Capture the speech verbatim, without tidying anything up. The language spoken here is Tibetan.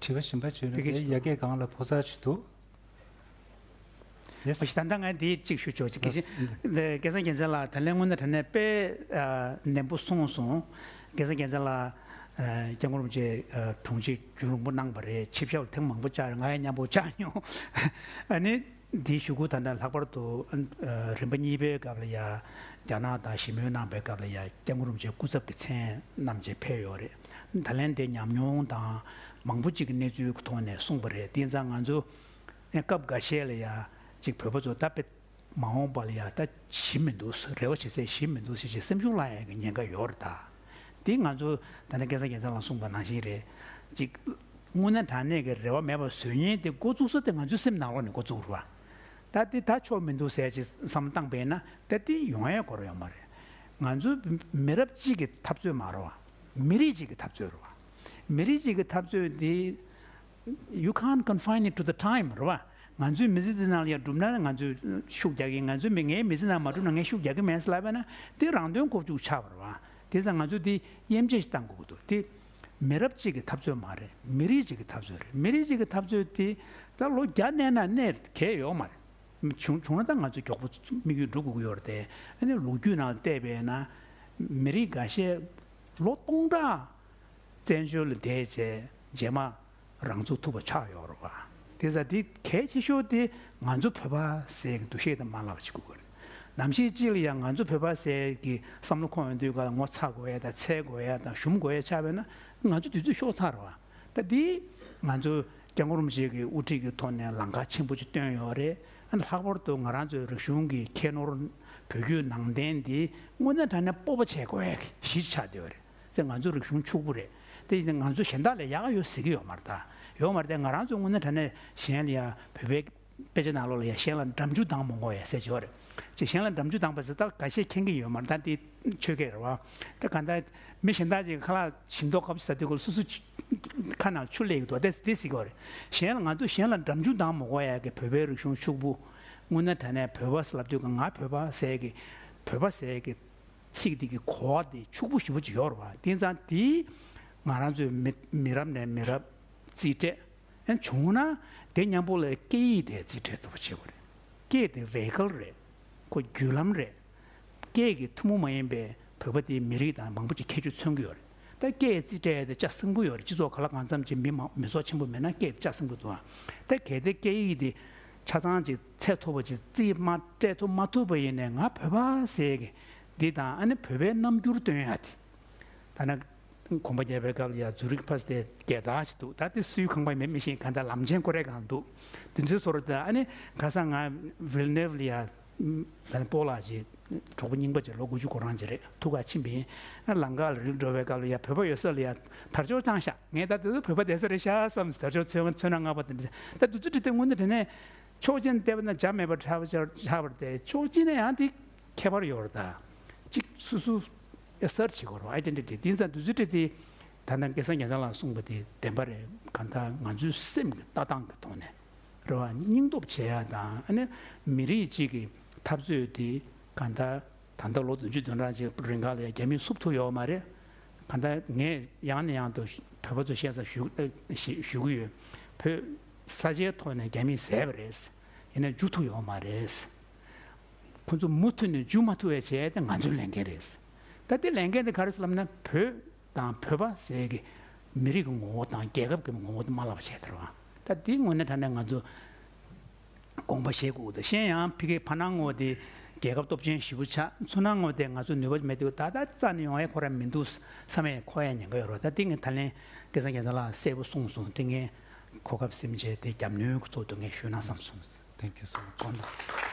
དྲི་བ་གཞན་པ་བརྗོད་ན་དེ་ཡ་གི་སྒང་ལ་ཕོ་གསར་ཞིག་འདུག། ཡེས། ཨོ་ཞེ་ད་ལྟ་ང་འདི་གཅིག་ཞུ་ཆོག་ཅིག་གི་ཞིག་འདི་སྐལ་བཟང་རྒྱལ་མཚན་ལགས་ད་ལན་དངོས་གནས་དྲང་གནས་དཔེ་ནན་པོ་གསུངས་སོང་། སྐལ་བཟང་རྒྱལ་མཚན་ལགས་སྐྱབས་མགོན་རིན་པོ་ཆེ་དྲུང་ཆེ་རྒྱུན་རིང་པོ་གནང་བ་རེད། ཆིབས་ཞབས་ཐེངས་མང་པོ་བཅར། ང་ཡང་མཉམ་པོ་བཅར་མྱོང་། ཨ་ནི་འདིའི་ཞུ་སྐུལ་ད་ལྟ་ལྷག་པར་དུ་རིམ་པ་གཉིས་པའི་སྐབས་ལ་ཡ་རྒྱ་ནག་དང་ཞི་མོལ་གནང་པའི་སྐབས་ལ་ཡ་སྐྱབས་མགོན་རིན་པོ་ཆེ་སྐུ་ཚབ་ཀྱི་མཚན་བསྣམས་བྱས་ཕེབས་ཡོད་རེད། ད་ལན་དེ་ཉམས་མྱོང་དང་མང་པོ་ཅིག་གི་གནས་ཚུལ་གྱི་ཐོག་ནས་གསུངས་པ་རེད། དེ་ཙང་ང་ཚོ་སྐབས་འགའ་ཤས་ལ་ཡ་ཅིག་བོད་པ་ཚོ་ད་དཔེ་མ་འོངས་པ་ལ་ཡ་ད་ཞི་མི་འདུག། རེ་བ་བྱེད་སའི་ཞི་མི་འདུག་ཟེར་བྱས་སེམས་ཤུགས་བརླག་ཡག་གི་ཉེན་ཁ་ཡོད་རེད་ད། དེ་ང་ཚོ་ད་ནི་སྐལ་བཟང་རྒྱལ་མཚན་ལགས་གསུངས་པ་ནང་བཞིན་རེད། ཅིག་དངོས་གནས་དྲང་གནས་ཀྱི་རེ་བ་མེད་པ་བཟོ་མཁན་དེ་འགོ་བཙུགས་ས་དེ་ང་ཚོའི་སེམས་ནང་ལོགས་ནས་འགོ་བཙུགས་རེད་བ། ད་དེ་ད་ཆོག་མི་འདུག་ཟེར་ཅིག་བསམ་བློ་བཏང་པས་ན་ད་དེ་ཡོང་ཡ་སྐོར་ཡོད་མ་རེད། ང་ཚོ་མི་རབས་གཅིག་གི་འཐབ་རྩོད་མ་རེད་བ། མི་རིགས་གཅིག་གི་འཐབ་རྩོད་རེད་བ། མི་རིགས་གཅིག་གི་འཐབ་རྩོད་དེ། You can't confine it to the time རེད་བ། ང་ཚོའི་མི་ཚེ་འདི་ནང་ལ་ཡང་བསྒྲུབས་ན་ང་ཚོས་ཤུགས་རྒྱག་གི། ང་ཚོའི་མི་ངའི་མི་ཚེ་ནང་མ་བསྒྲུབས་ན་ངས་ཤུགས་རྒྱག་གི་མེད་ཟེར་ལབ་པ་ན་དེ་རང་དོན་ཁོག་བཅུག་ཆགས་པ་རེད་བ། དེ་ཙང་ང་ཚོས་དེ་དབྱེ་འབྱེད་ཞིག་བཏང་དགོས་ཀྱི་འདུག། དེ་མི་རབས་གཅིག་གི་འཐབ་རྩོད་མ་རེད། མི་རིགས་གཅིག་གི་འཐབ་རྩོད་རེད། མི་རིགས་གཅིག་གི་འཐབ་རྩོད་དེ་ད་ལོ་བརྒྱ་གནས་ན་གནས་གལ་ཡོད་མ་རེད། བྱུང་བྱུང་ན་ད་ང་ཚོ་མགྱོགས་པོ་དམིགས་ཡུལ་འགྲུབ་དགོས་ཀྱི་ཡོད་རེད་དེ། ཨ་ནི་ལོ་རྒྱུས་ནང་བལྟས་པས་ན་མི་རིགས་འགའ་ཤས་ལོ་སྟོང་ཕྲག་བཙན་བྱོལ་ལ་བསྡད་བྱས་རྗེས་མ་རང་ཚུགས་ཐུབ་པ་ཆགས་ཡོད་རེད་བ། དེ་ཙང་དེ་གལ་ཆེ་ཤོས་དེ་ང་ཚོ་བོད་པ་ཟེར་གྱི་འདུ་ཤེས་དེ་མ་བརླག་པ་བྱེད་དགོས་ཀྱི་རེད། ནམ་ཞིག་ཅིག་ལ་ཡང་ང་ཚོ་བོད་པ་ཟེར་གྱི་བསམ་བློ་འཁོར་ཡོང་དུས་ག་ལ་ངོ་ཚ་དགོས་ཡ་དང་འཚེར་དགོས་ཡ་དང་ཞུམ་དགོས་ཡ་ཆགས་པས་ན་ང་ཚོ་དུས་ཚོད་ཤོར་ཚར་རེད་བ། ད་འདི་ང་ཚོ་སྐྱབས་མགོན་རིན་པོ་ཆེ་གི་དབུ་ཁྲིད་ཀྱི་ཐོག་ནས་ལམ་ཁ་ཆེན་པོ་ཅིག་བཏོན་ཡོད་རེད། ཨ་ནི་ལྷག་པར་དུ་ང་རང་ཚོའི་རིག་གཞུང་གི་ཁྱད་ནོར་བོད་བརྒྱུད་ནང་བསྟན་འདི་དངོས་གནས་དྲང་གནས་སྤོབས་པ་བྱེད་དགོས་ཡག་གི་གཞི་ཆགས་བསྡད་ཡོད་རེད། ཟེར་ང་ཚོ་རིག་གཞུང་ཕྱུག་པོ་རེད། དེ་ཡིན་ཙང་ང་ཚོ་གཞན་དག་ལས་ཡག་ཡོད་ཟེར་གྱི་ཡོད་མ་རེད་ད། ཡོད་མ་རེད་དེ། ང་རང་ཚོ་དངོས་གནས་དྲང་གནས་གཞན་ལ་ཡ་བོད་པའི་དཔེ་ཆ་ནང་ལོགས་ལ་ཡ་གཞན་ལ་འགྲམ་རྒྱུ་ལྡང་མི་དགོས་ཡ་ཟེར་གྱི་ཡོད་རེད། ཅེས་གཞན་ལ་འགྲམ་རྒྱུ་ལྡང་པ་ཟེར་ད་འགའ་ཤས་མཁྱེན་གྱི་ཡོད་མ་རེད་ད། འདི་ཆོས་སྐད་རེད་བ། ད་གང་ལྟར་མི་གཞན་དག་ཅིག་ཁ་ལག་ཞིམ་མདོག་ཁ་པོ་ཟ་དུས་སྐབས་ལ་སོ་སོ་ཆུ་ཁ་ནང་ཆུ་སླེབས་ཀྱི་འདུག། དེ་དེ་ཟེར་གྱི་ཡོད་རེད། གཞན་ལ་ང་ཚོ་གཞན་ལ་འགྲམ་རྒྱུ་ལྡང་མི་དགོས་ཡ་གི་བོད་པའི་རིག་གཞུང་ཕྱུག་པོ། དངོས་གནས་དྲང་གནས་བོད་པ་ཟེར་ལབ་དུས་ང་བོད་པ་ཟེར་གི་བོད་པ་ཟེར་གི་ཚིག་འདི་གི་གོ་བ་འདི་ཕྱུག་པོ་ཞེ་པོ་ཅིག་ཡོད་རེད་བ། དེ་ཙང་དེ་ང་རང་ཚོའི་མི་མི་རབས་ནས་མི་རབས་རྩིས་སྤྲད། ཨ་ནི་བྱུང་ན་དེ་མཉམ་པོ་ལ་སྐད་ཡིག་དེ་རྩིས་སྤྲད་ཐུབ་པ་བྱེད་དགོས་རེད། སྐད་དེ་vehicle་རེད། ཁོ་བརྒྱུད་ལམ་རེད། སྐད་ཀྱི་ཐུན་མོང་མ་ཡིན་པའི་བོད་པ་དེའི་མི་རིགས་དང་མང་པོ་ཅིག་ཁྱད་ཆོས་མཚོན་གྱི་ཡོད་རེད། ད་སྐད་རྩིས་སྤྲད་ཡ་དེ་ལྕགས་ཟིན་གྱི་ཡོད་རེད། སྤྱི་ཚོགས་ག་ལ་གང་འཚམ་ཅིག་མི་མང་མི་ཚོགས་ཆེན་པོ་མེད་ན་སྐད་དེ་ལྕགས་ཟིན་གྱི་འདུག་ཨ། ད་གལ་ཏེ་སྐད་ཡིག་དེ་ཆ་ཚང་ཅིག་ཚད་མཐོ་པོ་ཅིག་རྩིས་མ་སྤྲད་ཐུབ་མ་ཐུབ་པ་ཡིན་ནའི་ང་བོད་པ་ཟེར་གི་འདི་དང་ཨ་ནི་བོད་པའི་རྣམ་འགྱུར་སྟོན་ཡ་དེ། ད་ནི་གོམ་པ་རྒྱག་པའི་སྐབས་ལ་ཡ་ཛུ་རིག་ཕ་སི་ཏེ་རྒྱལ་དར་ཞིག་འདུག། ད་དེ་སུའི་ཁང་པ་མེད་མི་ཤེས། གང་ལྟར་ལམ་ཆེན་ཀོ་རེ་གང་འདུག། དེ་ཚོའི་བཟོ་འདྲ་དང་ཨ་ནི་ཁ་སང་ང་ཝིལ་ནེབ་ལ་ཡ་ད་ནི་སྤོ་ལགས་ཀྱི་གྲོགས་པོ་རྙིང་པ་ཅིག་ལོ་དགུ་བཅུ་གོ་གྲངས་ཅིག་རེད། ཐུག་ག་ཕྱིན་པ་ཡིན། ཨ་ལམ་ཁ་ལ་རིལ་འགྲོ་བའི་སྐབས་ལ་ཡ་བོད་པ་ཡོད་ས་ལ་ཡ་དར་ལྕོག་བཅངས་ཤག། ངས་ད་དེ་ཚོ་བོད་པ་བསྡད་ས་རེད་ཤག་བསམ། དར་ལྕོག་ཚོན་ཚོན་སྣ་ལྔ་པ་དེ་འདྲ། ད་དེ་ཚོ་བྲིས་ཏེ་དངོས་གནས་དྲང་གནས་ཆོག་མཆན་བལྟས་པ་ན་འཇའ་མེད་པ་ཆགས་པ་ཆགས་པ་རེད་དེ། ཆོག་མཆན་ན་ཡང་དེ་ཁྱད་པར་ཡོད་རེད་ད། གཅིག་སོ་སོ་ཨེ་སར་བྱེད་དགོས་རེད། ཨའི་ཌེན་ཊི་ཊི། དེ་ཙང་དུས་ཚོད་དེ་ད་ལྟ་སྐལ་བཟང་རྒྱལ་མཚན་ལགས་གསུངས་པ་དེ་བདེན་པ་རེད། གང་ལྟར་ང་ཚོའི་སེམས་ཀྱི་ལྟ་སྟངས་ཀྱི་ཐོག་ནས་རེད་བ། སྙིང་སྟོབས་བྱེད་ཡ་དང་ཨ་ནི་མི་རིགས་གཅིག་གི་འཐབ་རྩོད་དེ་གང་ལྟར་ད་ལྟ་ལོ་བདུན་ཅུ་དོན་གྲངས་ཅིག་རིང་ག་ལ་ཡ་རྒྱ་མིས་བསུབ་ཐུབ་ཡོད་མ་རེད། གང་ལྟར་ངས་ཡང་ནས་ཡང་དུ་བོད་པ་ཚོ་བཤད་ས་ཞུ་ཞུ་གི་ཡོད། བོད་ས་ཆའི་ཐོག་ནས་རྒྱ་མིས་བཟས་པ་རེད། ཡིན་ན་འཇུ་ཐུབ་ཡོད་མ་རེད། ཁོ་ཚོ་མུ་མཐུད་ནས་འཇུ་མ་ཐུབ་པའི་བྱས་ཏེ་ང་ཚོའི་ལས་འགན་རེད། ད་དེ་ལས་འགན་དེ་ག་རེ་ཟེར་ལབ་ན་བོད་དང་བོད་པ་ཟེར་གི་མི་རིགས་ཀྱི་ངོ་བོ་དང་རྒྱལ་ཁབ་ཀྱི་ངོ་བོ་དེ་མ་བརླག་པ་བྱས་ཐར་བ། ད་དེ་དངོས་གནས་དྲང་གནས་ང་ཚོ་དགོངས་པ་བཞེས་དགོས་འདུག། གཞན་ཡང་ཕ་གིའི་ཕ་ནང་ངོ་དེ་རྒྱལ་ཁབ་སྟོབས་ཆེན་ཞེ་པོ་ཆགས། མཚོ་ནང་ངོ་དེ་ང་ཚོ་ནུས་པ་མེད་དུས་ད་ལྟ་རྩ་ནས་ཡོང་ཡ་ཁོ་རང་མི་འདུག་བསམ་ཡ་ཁོ་ཡ་ཉེན་ཁ་ཡོད་རེད། ད་དེ་ངས་ད་ལན་སྐལ་བཟང་རྒྱལ་མཚན་ལགས་གསལ་པོ་གསུངས་སོང་། དེ་ངས་གོ་སྐབས་ཟིན་བྱས་དེ་རྒྱབ་སྣོན་གཙོ་བོ་ངས་ཞུས་ན་བསམ་སོང་། Thank you so much. དགོངས་དག།